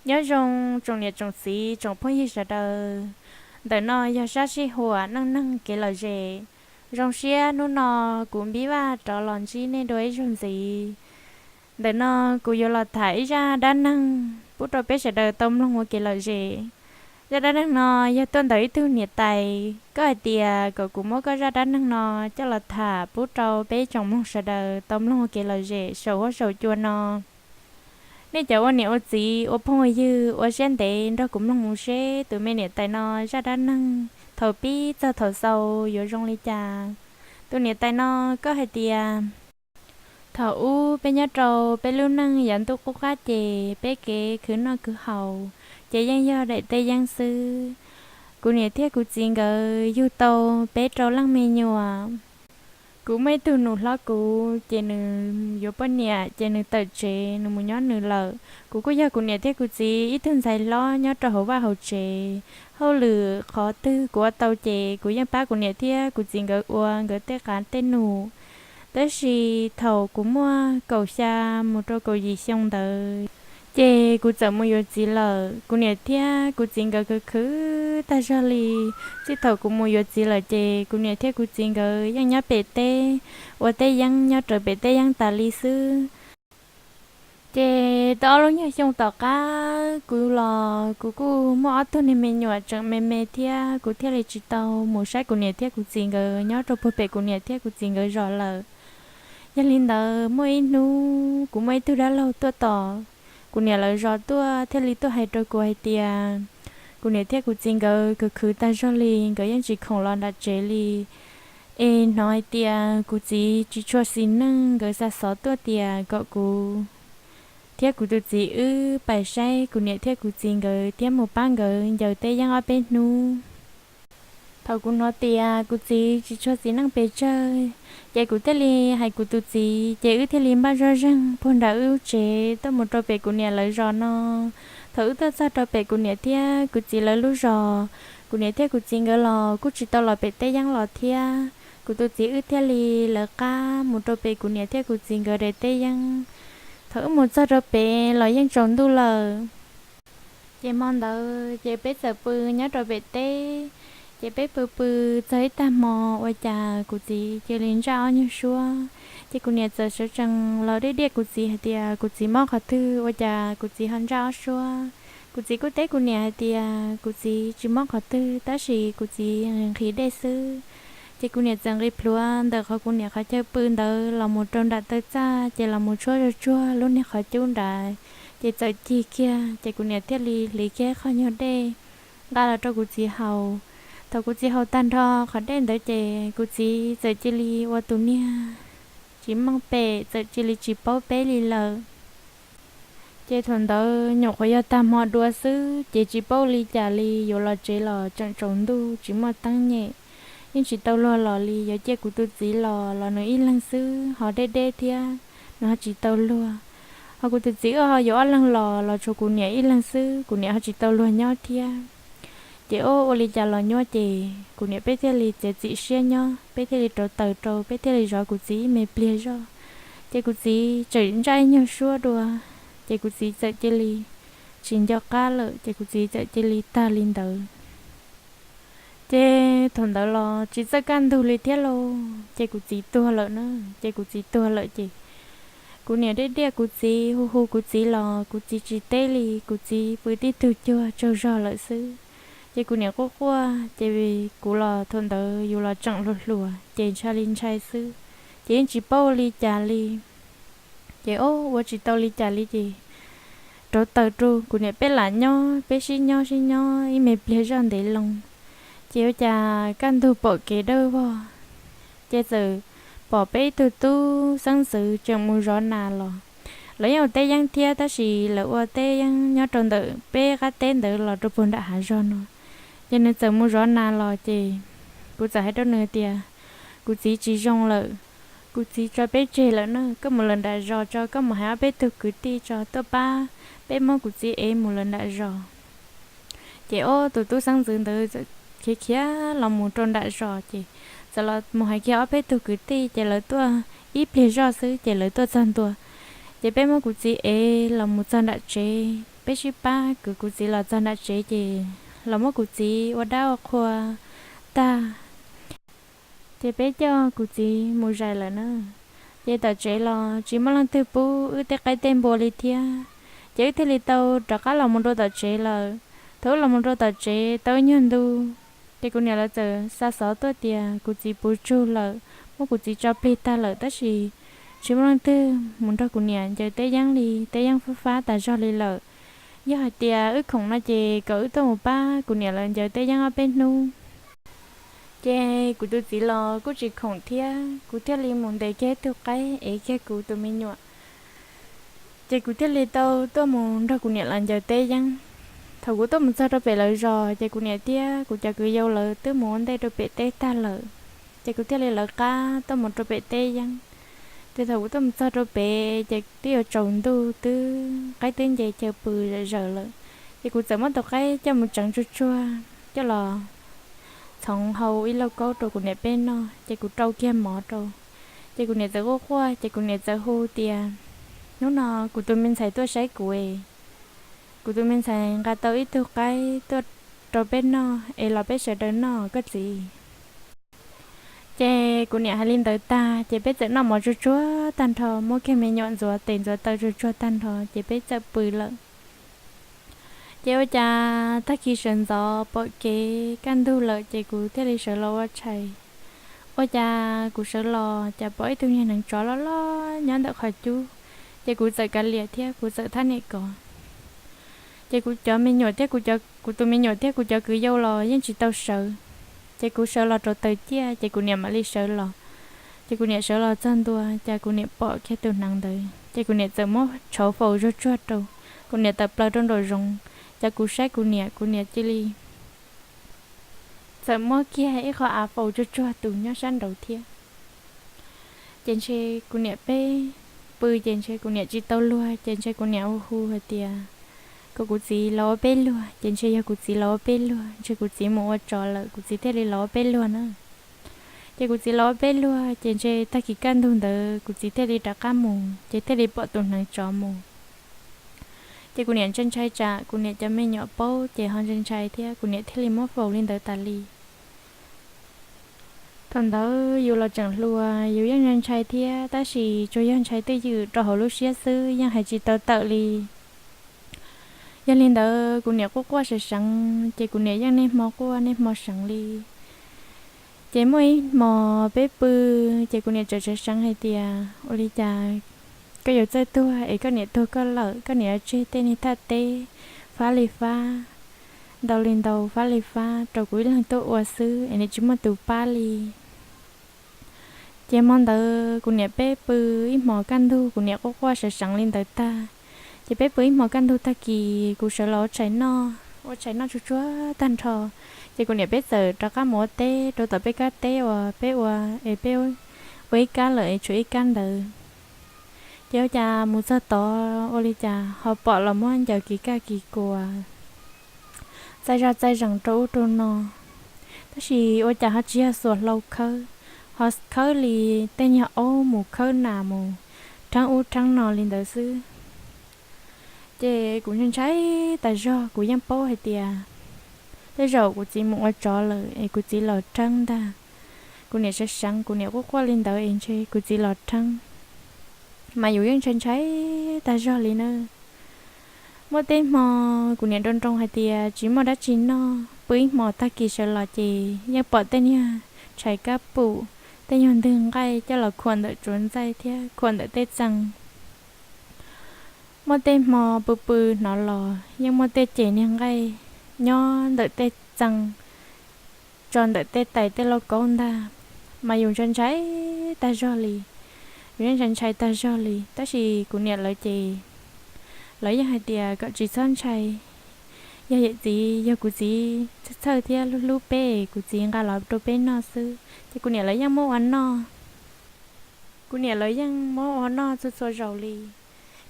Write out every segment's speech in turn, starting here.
Nyob zoo tsoom niam tsoom txiv tsoom phooj ywg sawv daws. Ntawm no yog sab sij huam neej neeg kev lom zem. Zoo siab hnub no kuv Npib Vaj rov los ntsib nej dua ib zaug ntxiv. Ntawm no kuv yuav los tham ib zaj dab neeg pub rau peb sawv daws tau mloog ua kev lom zem. Zaj dab neeg no yog tuaj ntawm ib tug niam tais, koj hais tias kom kuv muab koj zaj dab neeg no coj los tham pub rau peb tsoom mloog sawv daws tau mloog ua kev lom zem saum huab saum cua no. Nej cov ua niam ua txiv ua phooj ua ywg ua siab ntev nrog kuv mloog mus seb tus me niam tais no zaj dab neeg thaum pib txog thaum xaus yuav zoo li cas. Tus niam tais no koj hais tias, thaum ub peb nyob rau peb lub neej yav ntuj qub qab ces peb kev khwv noj khwv haus ces yeej yog daim teb yeeb xwb. Kuv niam thiab kuv txiv nkawd yug tau peb rau leej me nyuam. Kuv muaj ib tug nus hlob kuv ces nws yuav poj niam ces nws tawm tsev nws mus nyob nws lawm. Kuv kuj yog kuv niam thiab kuv txiv ib tug ntxhais hlob nyob rau hauv vaj hauv tsev. Hauj lwm qhov twg kuv ua tau ces kuv yeej pab kuv niam thiab kuv txiv nkawd ua nkawd tej qav tej num. Tab sis thaum kuv muaj kaum xya mus rau kaum yim xyoo ntawd ces kuv txawm mus yuav txiv lawm. Kuv niam thiab kuv txiv nkawd khwv khwv tag zog li. Txij thaum kuv mus yuav txiv lawm ces kuv niam thiab kuv txiv nkawd yeej nyob pem teb, ua teb yeeb nyob rawv pem teb yeeb tas li xwb. Ces tau ob lub nyuag xyoo tom qab kuv los kuv kuj muaj ob tug niag me nyuam tseem me me thiab kuv thiaj li tsis tau mus saib kuv niam thiab kuv txiv nkawd nyob rau puag pem kuv niam thiab kuv txiv nkawd zos lawm. Yog li ntawd muaj ib hnub kuv muaj ib tug dab laug tuaj tom kuv niam lawv zos tuaj thiaj li tuaj hais rau kuv hais tias kuv niam thiab kuv txiv nkawd khwv khwv tag zog li, nkawd yeej tsis khoom los nram tsev li. Es hnov hais tias kuv txiv tsis tshua xis neej, nkawd xa xov tuaj tias kom kuv thiab kuv tus txiv wb pais saib kuv niam thiab kuv txiv nkawd thiab mus pab nkawd ncaws teb yeeb ob peb hnub. Thaum kuv hnov tias kuv txiv tsis tshua xis neej pes tsawg, ces kuv thiaj li hais kuv tus txiv, ces wb thiaj li npaj zoj zeeg puag nram wb lub tsev tuaj mus rau pem kuv niam lawv zos no. Thaum wb tuaj txog rau pem kuv niam thiab kuv txiv lawv lub zos, kuv niam thiab kuv txiv nkawd los kuj tsis tau los pem teb yeeb los thiab. Kuv tus txiv wb thiaj li lawv qab mus rau pem kuv niam thiab kuv txiv nkawd daim teb yeeb. Thaum wb mus txog rau pem los yeej tsaus ntuj lawm. Ces hmo ntawd ces peb txawm pw nyob rau pem teb. Ces peb pw pw txog ib tag hmo ua cas kuv txiv cia li ntsaj ob nyuag suab. Ces kuv niam txawm sawv tsees los diaj diaj kuv txiv hais tias kuv txiv mob qhov twg ua cas kuv txiv ho ntsaj ob suab. Kuv txiv kuj teb kuv niam hais tias kuv txiv tsis mob qhov twg tab sis kuv txiv nqhis dej xwb. Ces kuv niam txawm nqis plhuav ntawm qhov kuv niam qhov chaw pw ntawd los mus rau nram taw txaj ces los mus tshuab tsuag tsuag lub niag qhov cub nrad, ces txawm cig kiag ces kuv niam thiaj li hliv kiag qho nyuag dej nqa los rau kuv txiv haus. Thaum kuv txiv haus tag nrho qhov dej ntawd ces kuv txiv txawm cia li ua tus niag tsis meej pem, txawm cia li tsis paub peb li lawm. Ces thaum ntawd nyuam qhuav yog tag hmo dua xwb ces tsis paub li cas li, yuav los tsev los tseem tsaus ntuj tsis muaj teeb nyem, yeej tsis tau luag los li. Yuav cia kuv tus txiv los los nws ib leeg xwb ho deb deb thiab, nws ho tsis tau luag. Ho kuv tus txiv wb ho yuav ob leeg los los tshuav kuv niam ib leeg xwb, kuv niam ho tsis tau luag nyob thiab. Ces ua ua li cas los nyuaj ces kuv niam peb thiaj li txiav txim siab nyob, peb thiaj li rauv taws rau, peb thiaj li zov kuv txiv ib me pliag zoj. Ces kuv txiv tseem ntsaj ib nyuag suab dua, ces kuv txiv txawm cia li tsis nco qab lawm, ces kuv txiv txawm cia li tag li ntawd. Ces thaum ntawd los tsis txawj kaj ntug li thiab lauj, ces kuv txiv tuag lawm na. Ces kuv txiv tuag lawm ces kuv niam diaj diaj kuv txiv, hu hu kuv txiv los kuv txiv tsis teb li, kuv txiv pw tib tug cuag tsaug zog lawm xwb. Ces kuv niam quaj quaj, ces kuv los thaum ntawd yus los tseem hluas hluas ces ntshai li ntshai xwb, ces yeej tsis paub ua li cas li. Ces ua tsis tau li cas li ces rauv taws rau, kuv niam peb lam nyob, peb sib nyob sib nyob ib me pliag zoj ntev loo, ces ua cas kaj ntug pom kev dawb vog, ces txawm pom peb ib tug tub xeeb ntxwv tseem mus zov nas los. Lawv yeej ua teb yeeb thiab tab sis lawv ua teb yeeb nyob rau ntawm peb qab teb ntawd los rau puag nram hav zog no. Ces nws txawm mus zov nas los ces kuv txawm hais rau nws tias, kuv txiv tsis zoo lawm, kuv txiv tso peb tseg lawm na, koj mus lawm nram zos tso, koj mus hais ob peb tug kwv tij tso tuaj pab peb muab kuv txiv ev mus lawm nram zos. Ces ob tus tub xeeb ntxwv ntawd txawm khiav khiav los mus rau nram zos ces txawm los mus hais kiag ob peb tug kwv tij ces lawv tuaj ib pliag zoj xwb ces lawv tuaj txog ntua. Ces peb muab kuv txiv ev los mus txog nram tsev, peb sib pab kwv kuv txiv los txog nram tsev ces los muab kuv txiv ua dab ua qhua tag, ces peb coj kuv txiv mus zais lawm na. Ces tom tsev los tsis muaj leej twg pub wb tej qaib tej npua li thiab, ces wb thiaj li tau rov qab los mus rau tom tsev lawm. Thaum wb los mus rau tom tsev tau ib nyuag ntu, ces kuv niam lawv txawm xa xov tuaj tias kuv txiv puv tsug lawm, muab kuv txiv tso plig tag lawm, tab sis tsis muaj leej twg mus nrog kuv niam ncaws teb yeeb li, teb yeeb fab fab tas zog li lawm. Yog hais tias wb khoom no ces kom wb tuaj mus pab kuv niam lawv ncaws teb yeeb ob peb hnub. Ces kuv tus txiv los kuj tsis khoom thiab, kuv thiaj li mus ntes kiag ib tug qaib ev kiag kuv tus me nyuam. Ces kuv thiaj li tau tuaj mus nrog kuv niam lawv ncaws teb yeeb. Thaum kuv tuaj mus txog rau pem lawv zos ces kuv niam thiab kuv cov kwv yau lawv twb mus ua ntej rau pem teb tag lawm, ces kuv thiaj li lawv qab tuaj mus rau pem teb yeeb. Ces thaum kuv tuaj mus txog rau pem ces twb yuav tsaus ntuj twb qaib twb nce caws pw zom zaws lawm. Ces kuv txawm muab tus qaib coj mus tseev tsuag tsuag coj los txhoov hau ib lauj kaub rau kuv niam peb noj, ces kuv rau kiag mov rau. Ces kuv niam txawm quaj quaj, ces kuv niam txawm hu tias, hnub no kuv tus me ntxhais tuaj saib kuv es, kuv tus me ntxhais nqa tau ib tug qaib tuaj rau peb noj es los peb sawv daws noj koj txiv. Ces kuv niam hais li ntawd tag ces peb txawm noj mov tsuag tsuag tag nrho, muab kiag me nyuam ntxuav tes ntxuav taw tsuag tsuag tag nrho ces peb txawm pw lawm. Ces ua cas tag kis sawv ntxov pom kev kaj ntug lawm ces kuv thiaj li sawv los ua tshais. Ua cas kuv sawv los cas pom ib tug niag hneev tsov loj loj nyob ntawm qhov cub, ces kuv txawm kav liam thiab kuv txawm thab niam kov. Ces kuv cov me nyuam thiab kuv tus me nyuam thiab kuv cov kwv yau los yeej tsis tau sawv, ces kuv sawv los rau taws ciaj ces kuv niam mam li sawv los. Ces kuv niam sawv los txog ntua cas kuv niam pom kiag tus hneev ntawd ces kuv niam txawm muab tshauv faus zuag tsuag rau, kuv niam tawm plaws rau nraum zoov, ces kuv saib kuv niam, kuv niam cia li txawm muab kiag ib qho av faus tsuag tsuag tus nyob sab nraud thiab. Ces ntshe kuv niam peb pw ces ntshe kuv niam tsis tau luag ces ntshe kuv niam hu hu hais tias kom kuv txiv los ua peb luag, ces ntshe yog kuv txiv los ua peb luag, ntshe kuv txiv mus ua tsov lawm kuv txiv thiaj li los ua peb luag na. Ces kuv txiv los ua peb luag ces ntshe tag kis kaj ntug ntawd kuv txiv thiaj li rov qab mus ces thiaj li pom tus hneev tsov mus. Ces kuv niam ntshai ntshai tsam kuv niam cov me nyuam paub ces ho ntshai ntshai thiab kuv niam thiaj li muab faus li ntawd tas li. Thaum ntawd yus los tseem hluas yus yeej ntshai ntshai thiab tab sis tsuas yog ntshai twj ywm rau hauv lub siab xwb yeej hais tsis tau tawm li. Yog li ntawd kuv niam quaj quaj seev seev ces kuv niam yeej niaj hmo quaj niaj hmo seev li. Ces muaj ib hmo peb pw ces kuv niam txawm seev seev hais tias ua li cas koj yuav txawj tuag es koj niam tuag koj lawm koj niam yuav tseg tej niag thaj teb fab li fab, ntau li ntau fab li fab rau kuv ib leeg tuaj ua xwb es niam tsis muaj tus pab li. Ces hmo ntawd kuv niam peb pw ib hmo kaj ntug kuv niam quaj quaj seev seev li ntawd tag. Ces peb pw ib hmo kaj ntug tag kis kuv sawv los ua tshais noj, ua tshais noj tsuag tsuag tag nrho. Ces kuv niam peb txawm rov qab mus ua teb rau tom peb kab teb uas peb ua es peb ua ib kab lawm es tshuav ib kab ntawd. Ces ua cas mus txog tod ua li cas ho pom los muab ncaws kis kaj kis kuas, txaij zaj txaij zees rau ub rau no. Tab sis ua cas ho tsis yog xuas hlau khawb, ho khawb li tej nyuag aub mus khawb nas mus rheeb ub rheeb no li ntawd xwb. Ces kuv ntshai ntshai tas zog, kuv yeej paub hais tias tej zaum kuv txiv mus ua tsov lawm es kuv txiv los rheeb ntag. Kuv niam sawv seev, kuv niam quaj quaj li ntawd es ntshe kuv txiv los rheeb. Mas yus yeej ntshai ntshai tag zog li na. Muaj tej hmo kuv niam nroo nroo hais tias tsis muaj dab tsi noj, pw ib hmos tag kis sawv los ces yeej pom tej niag tshais kab pum, tej nyuag ntwg nqaij coj los khuam ntawm tsuav ntxaij thiab khuam ntawm tej txee. Muaj tej hmo pw pw hnov los yeej muaj tej ces niag nqaij nyob ntawm tej txee, tso ntawm tej tais tej lauj kaub ntag. Mas yus ntshai ntshai tag zog li, yus yeej ntshai ntshai tag zog li. Tab sis kuv niam lawv ces lawv yeej hais tias kom tsis txhob ntshai, yog yawm txiv yog kuv txiv txhawj txhawj thiab hlub hlub peb, kuv txiv nqa los rau peb noj xwb. Ces kuv niam lawv yeej muab ua noj, kuv niam lawv yeej muab ua noj txhua txhua zaus li.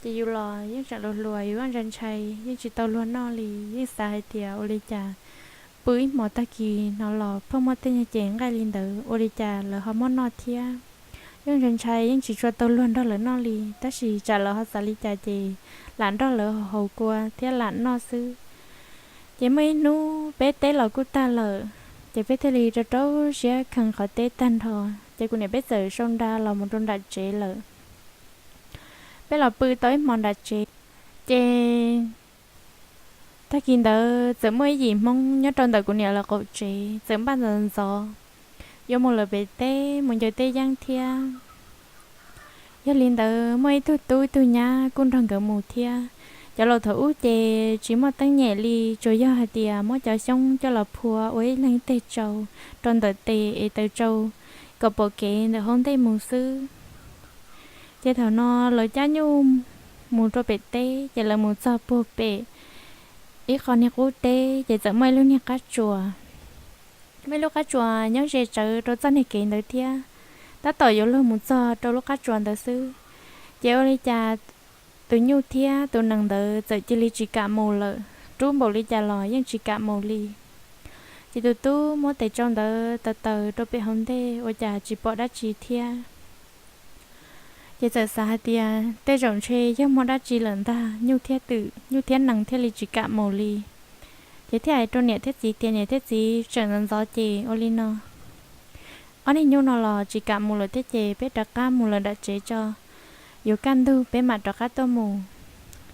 Ces yus los yeej tseem hluas hluas, yus yeej ntshai ntshai, yeej tsis tau luag noj li, yeej xav hais tias ua li cas pw ib hmos tag kis hnov los pheej muaj tej nyuag ces nqaij li ntawd, ua li cas lawv ho muab noj thiab. yeej ntshai ntshai yeej tsis tshua tau luag nrog lawv noj li, tab sis tsam lawv ho xav li cas ces lam nrog lawv haus kua thiab lam noj xwb. Ces muaj ib hnub peb teb los kuj tag lawm, ces peb thiaj li rau rau siab kheev qhov teb tag nrho, ces kuv niam peb txawm sau nra los mus rau nram tsev lawm. Peb los pw tau ib hmo nram tsev, ces tag kis ntawd txawm muaj ib yim Hmoob nyob rau ntawm kuv niam lawv qaum tsev txawm npaj ntxov ntxov yuav mus lawm pem teb mus ncaws teb yeeb thiab. Yog li ntawd muaj ib tug tub ib tug nyab kuj nrog nkawd mus thiab. Cov laus thaum ub ces tsis muaj teeb nyem li, tsuas yog hais tias muab cov xyoob coj los phua ua ib leeg teg tsau rau ntawm tes es taws tsau kom pom kev ntawm hauv ntej mus xwb. Ces thaum no lawv cab nyuj mus rau pem teb, ces lawv mus txog puag pem ib qho niag qub teb ces txawm muaj ib lub niag qab tsuas. Muaj ib lub qab tsuas nyob ze tsawv rau txoj niag kev ntawd thiab, tab tom yuav luag mus txog rau lub qab tsuas ntawd xwb. Ces ua li cas tus nyuj thiab tus nees ntawd txawm cia li tsis kam mus lawm, rub npaum li cas los yeej tsis kam mus li. Ces tus tub muab tes tsau ntawd taws taws rau pem hauv ntej ua cas tsis pom dab tsi thiab. Ces txawm xav hais tias tej zaum ntshe yog muaj dab tsi lawm ntag, nyuj thiab twm, nyuj thiab nees thiaj li tsis kam mus li. Ces thiaj hais rau niam thiab txiv tias niam thiab txiv, tseem ntxov ntxov ces ua li no, ob niag nyuj no los tsis kam mus lawm thiab ces peb rov qab mus lawm nram tsev tso, yuav kaj ntug peb mam rov qab tuaj mus.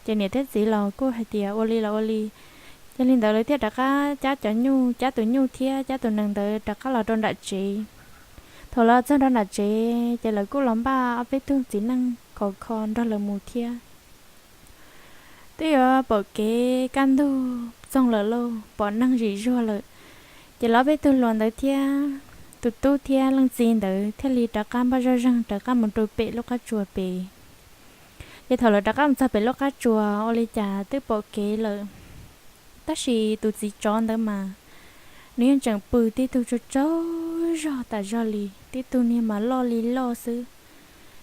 Ces niam thiab txiv los kuj hais tias ua li los ua li. Yog li ntawd lawv thiaj rov qab cab cov nyuj, cab tus nyuj thiab cab tus nees ntawd rov qab los rau nram tsev. Thaum los txog rau nram tsev ces lawv kuj los npaj ob peb tug txiv neej khov kho nrog lawv mus thiab. Twb yuav pom kev kaj ntug txoog lawm lauj, pom neeg zim zuag lawm. Ces lawv ob peb tug hluas ntawd thiab tus tub thiab leej txiv ntawd thiaj li rov qab npaj zoj zeeg rov qab mus rau pem lub qab tsuas pem. Ces thaum lawv rov qab mus txog pem lub qab tsuas ua li cas twb pom kev lawm, tab sis tus txiv tsov ntawd mas nws yeej tseem pw tib tug tsaug tsaug zog tas zog li, tib tug niag mas loj li loj xwb.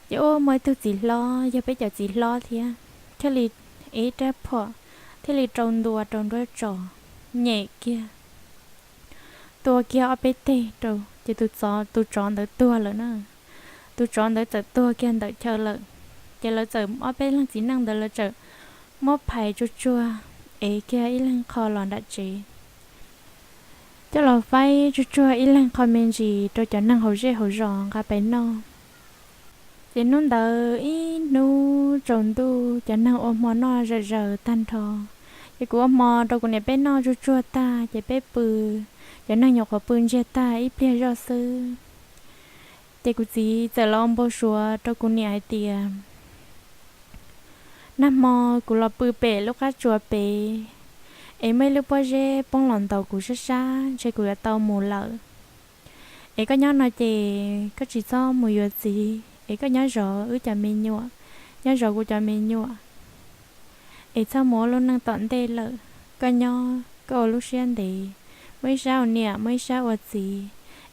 Ces ua muaj ib tug txiv hlob, yog peb cov txiv hlob thiab, thiaj li ev rab phom, thiaj li rau ntua rau nruab tso, nyem kiag, tua kiag ob peb teg rau ces tus tsov, tus tsov ntawd tuag lawm na. Tus tsov ntawd txawm tuag kiag ntawm chaw lawm. Ces lawv txawm ob peb leeg txiv neej ntawd lawv txawm muab phais tsuag tsuag, ev kiag ib leeg qho los nram tsev, coj los faib tsuag tsuag ib leeg qho me ntsis rau cov neeg hauv zej hauv zos nqa pais noj. Ces hnub ntawd ib hnub tsaus ntuj cov neeg ua hmo noj zom zaws tag nrho. Ces kuv ua hmo rau kuv niam peb noj tsuag tsuag tag ces peb pw, cov neeg nyuam qhuav pw ntsiag tag ib pliag zoj xwb. Ces kuv txiv txawm los ua npau suav rau kuv niam hais tias, nag hmo kuv los pw pem lub qab tsuas pem, es muaj ib lub pob zeb poob los ntaus kuv sab sab, ntshe kuv yuav tau mus lawm. Es koj nyob no ces koj tsis txhob mus yuav txiv, es koj nyob zov wb cov me nyuam, nyob zov kuv cov me nyuam. Es txhob mus ua lub neej tom ntej lawm, koj nyob koj ua lub siab ntev, muaj ib sab ua niam muaj ib sab ua txiv.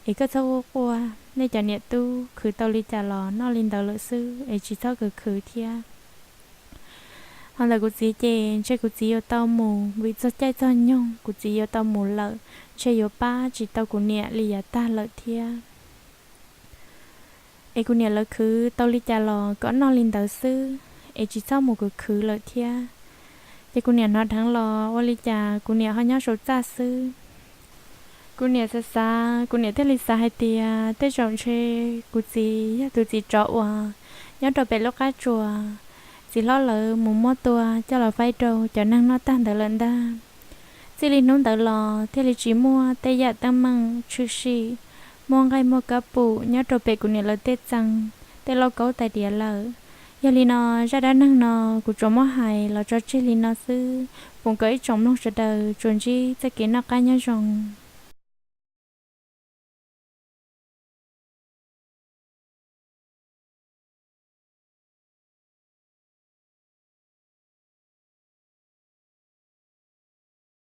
Es koj txhob quaj quaj, nej cov niam tub khwv tau li cas los noj li ntawd lawm xwb es tsis txhob khwv khwv thiab. Ho ntawm kuv txiv ces ntshe kuv txiv yuav tau mus, vim txog caij txog nyoog kuv txiv yuav tau mus lawm, ntshe yuav pab tsis tau kuv niam li yav tag lawm thiab. Es kuv niam lawv khwv tau li cas los kom noj li ntawd xwb, es tsis txhob mus khwv khwv lawm thiab. Ces kuv niam hnov dheev los ua li cas kuv niam ho nyob saum txaj xwb. Kuv niam xav xav, kuv niam thiaj li xav hais tias tej zaum ntshe kuv txiv yog tus txiv tsov uas nyob rau pem lub qab tsuas, txiv hlob lawv mus muab tua coj los faib rau cov neeg noj tag ntawd lawm ntag. Txij li hnub ntawd los thiaj li tsis muaj tej yam teeb meem tshwm sim, muaj nqaij muaj kab pum nyob rau pem kuv niam lawv tej txee, tej lauj kaub tais diav lawm. Yog li no, zaj dab neeg no kuv tsuas muab hais los tso tseg li no xwb, foom kom ib tsoom mloog sawv daws tsuas ntsib txoj kev noj qab nyob zoo.